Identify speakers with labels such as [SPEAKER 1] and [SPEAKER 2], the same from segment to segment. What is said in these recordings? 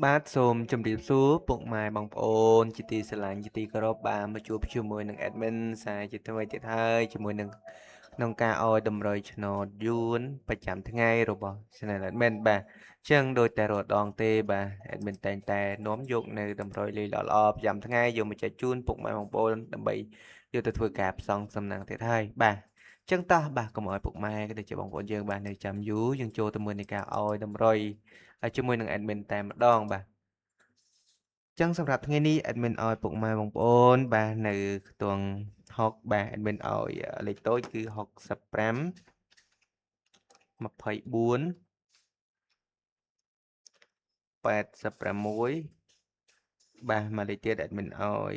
[SPEAKER 1] បាទសូមជម្រាបសួរពុកម៉ែបងប្អូនជាទីស្រឡាញ់ជាទីគោរពបាទមកជួបជាមួយនឹង admin សារជាថ្មីទៀតហើយជាមួយនឹងក្នុងការឲ្យតម្រុយឆ្នោតយួនប្រចាំថ្ងៃរបស់ Channel Admin បាទអញ្ចឹងដោយតែរាល់ដងទេបាទ admin តែងតែនាំយកនៅតម្រុយលេខល្អៗប្រចាំថ្ងៃយកមកចែកជូនពុកម៉ែបងប្អូនដើម្បីយកទៅធ្វើការផ្សងសំណាងទៀតហើយបាទចឹងតោះបាទកុំឲ្យពុកម៉ែក៏ដូចជាបងប្អូនយើងបាទនៅចាំយូរយើងចូលទៅមើលនៃការឲ្យតម្រុយហើយជាមួយនឹង admin តែម្ដងបាទចឹងសម្រាប់ថ្ងៃនេះ admin ឲ្យពុកម៉ែបងប្អូនបាទនៅខ្ទង់6បាទ admin ឲ្យលេខតូចគឺ65 24 86បាទមកលេខទៀត admin ឲ្យ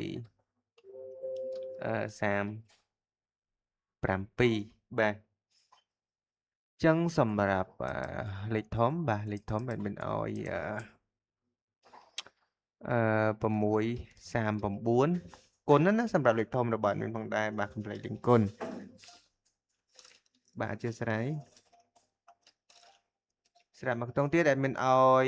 [SPEAKER 1] 37បាទចឹងសម្រាប់លេខធំបាទលេខធំ admin ឲ្យ6 39គុណណាសម្រាប់លេខធំរបស់ admin ផងដែរបាទ complete លេខគុណបាទអធិស្ឋានស្រាប់មកខ្ទង់ទៀត admin ឲ្យ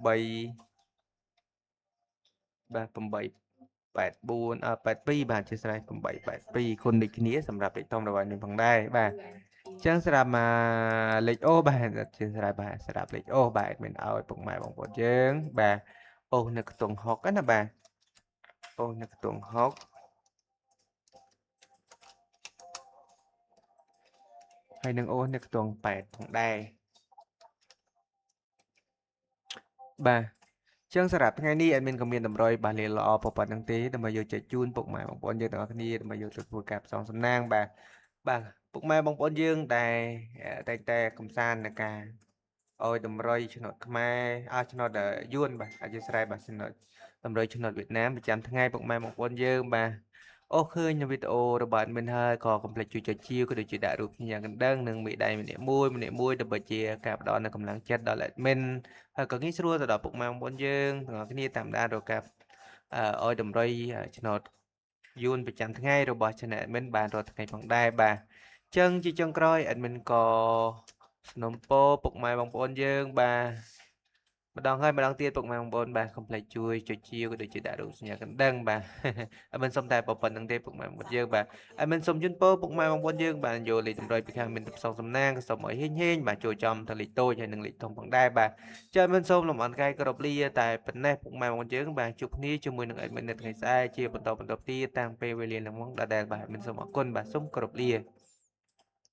[SPEAKER 1] 8បាទ8 84 82បាទអធិស្ឋាន8 82គុណដូចគ្នាសម្រាប់លេខធំរបស់ admin ផងដែរបាទចឹងសម្រាប់មកលេខអូបាទអធិស្ឋានបាទសម្រាប់លេខអូបាទ admin ឲ្យពុកម៉ែបងប្អូនយើងបាទអូនៅខ្ទង់6ណាបាទអូនៅខ្ទង់6ហើយនឹងអូនៅខ្ទង់8ផងដែរបាទចឹងសម្រាប់ថ្ងៃនេះ admin ក៏មានតម្រុយបាទលាល្អប៉ុណ្្នឹងទេដើម្បីយកចែកជូនពុកម៉ែបងប្អូនយើងទាំងអស់គ្នាដើម្បីយកទៅធ្វើការផ្សងសំណាងបាទបាទពុកម៉ែបងប្អូនយើងដែលតែងតែកំសាន្តในការឲ្យតម្រុយឆ្នោតខ្មែរអើឆ្នោតយួនបាទអធិស្ឋានបាទឆ្នោតតម្រុយឆ្នោតវៀតណាមប្រចាំថ្ងៃពុកម៉ែបងប្អូនយើងបាទអូឃើញនៅវីដេអូរបស់ admin ហើយក៏កុំភ្លេចជួយចុចជាក៏ដូចជាដាក់រូបសញ្ញាកណ្ដឹងនិងមេដៃម្នាក់មួយម្នាក់មួយដើម្បីជាការផ្ដល់នូវកម្លាំងចិត្តដល់ admin ហើយក៏ងាយស្រួលទៅដល់ពុកម៉ែបងប្អូនយើងទាំងអស់គ្នាតាមដានរកការឲ្យតម្រុយឆ្នោតយួនប្រចាំថ្ងៃរបស់ channel admin បានរាល់ថ្ងៃផងដែរបាទចឹងជាចុងក្រោយ admin ក៏สนុំពរពុកម៉ែបងប្អូនយើងបាទម្ដងហើយម្ដងទៀតពុកម៉ែបងប្អូនបាទកុំភ្លេចជួយចុចជាក៏ដូចជាដាក់រូបសញ្ញាកណ្ដឹងបាទ admin សុំតែប៉ុណ្្នឹងទេពុកម៉ែបងប្អូនយើងបាទ admin សុំជូនពរពុកម៉ែបងប្អូនយើងបាទយកលេខតម្រុយពីខាងមានផ្សងសំណាងក៏សូមឲ្យហេងហេងបាទចូលចំទៅលេខតូចហើយនិងលេខធំផងដែរបាទចា admin សូមលំអរកាយគោរពលាតែប៉ុណ្ណេះពុកម៉ែបងប្អូនយើងបាទជួបគ្នាជាមួយនឹង admin នៅថ្ងៃស្អែកជាបន្តបន្តទៀតតាំងពេលវេលានឹងមកដដែលបាទ admin សូមអរគុណបាទសូមគោរពលា។